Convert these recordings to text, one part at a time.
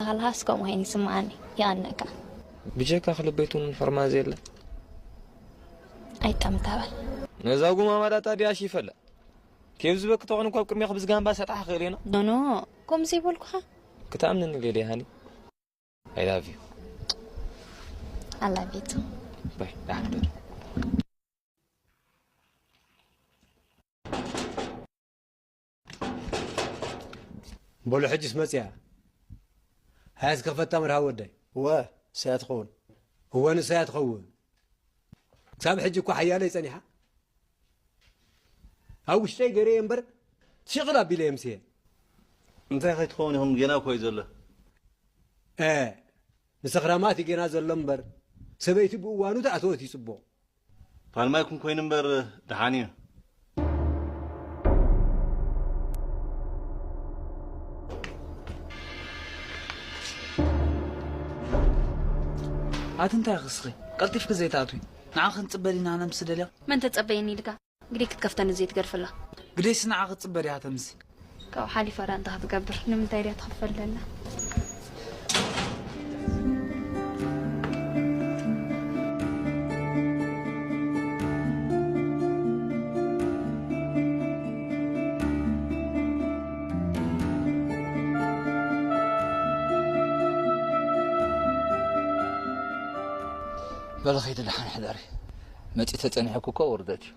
ከለኻስ ከምኡ ኮይኑ ይስምዓኒ። የቐንየካ። ብጀካ ክልበይቱን ሕርማዝ የለ። ኣይጣምታበል። ነዛ ጉማማ ዳጣ ድያሽ ይፈለ። ኬብ ዝበክ ተኾን እኳ ኣብ ቅድሚያ ክብዝጋንባ ሰጣሕ ክእል ኢና። ኖ፣ ኖ፣ ከምዚ ይበልኩኻ። ክትኣምንኒ ደልየ ሃኒ። I love you. I love you too. Bye. ደሓን ደር። በሉ ሕጅስ መጽያ። ሃያስ ከፈታ መርሃ ወደይ። እወ፣ ንሳያ ትኸውን። እወ፣ ንሳያ ትኸውን። ክሳብ ሕጂ እኮ ሓያለይ ጸኒሓ። ኣብ ውሽጠይ ገይረየ እምበር፣ ሽቕል ኣቢለየ ምስየ። እንታይ ከይትኸውን ኢኹም፣ ጌና እኮ እዩ ዘሎ። እ፣ ንሰኽራማት እዩ ጌና ዘሎ እምበር፣ ሰበይቲ ብእዋኑ ተኣተወት እዩ ጽቡቕ። ፋልማይኩም ኮይኑ እምበር ደሓን እዩ። ኣቲ እንታይ ክስኺ ቀልጢፍኪ ዘይትኣትዊ? ንዓ ክንጽበ ዲና ነምስ ደልያ? መን ተጸበየኒ ኢልካ? ግደይ ክትከፍተኒ ዘይትገድፍላ። ግደይስ ንዓ ክትጽበ ዲያ ተምሲ? ካብኡ ሓሊፋ ደኣ እንታይ ክትገብር? ንምንታይ ድያ ትኽፈል ዘላ? በለ ኸይዲ ደሓን ሕደሪ። መጺ ተጸኒሕኩ እኮ ውርደት እዩ።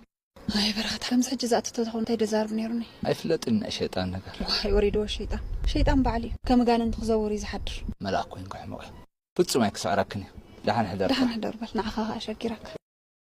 ኣይ በረኸት፣ ከምዚ ሕጂ ዝኣቱ ተተኾን እንታይ ደዛርብ ነይሩኒ? ኣይፍለጥን ናይ ሸይጣን ነገር። ዋይ ወሪድዎ ሸይጣን። ሸይጣን ባዕሉ እዩ። ከም ኣጋንንቲ ክዘውር እዩ ዝሓድር። መልኣክ ኮይንኩ ሕመቕ እዩ። ፍጹም ኣይክስዕረክን እዩ። ደሓን ሕደር። ደሓን ሕደር በል፣ ንዓኻ ኸኣ ኣሸጊረካ።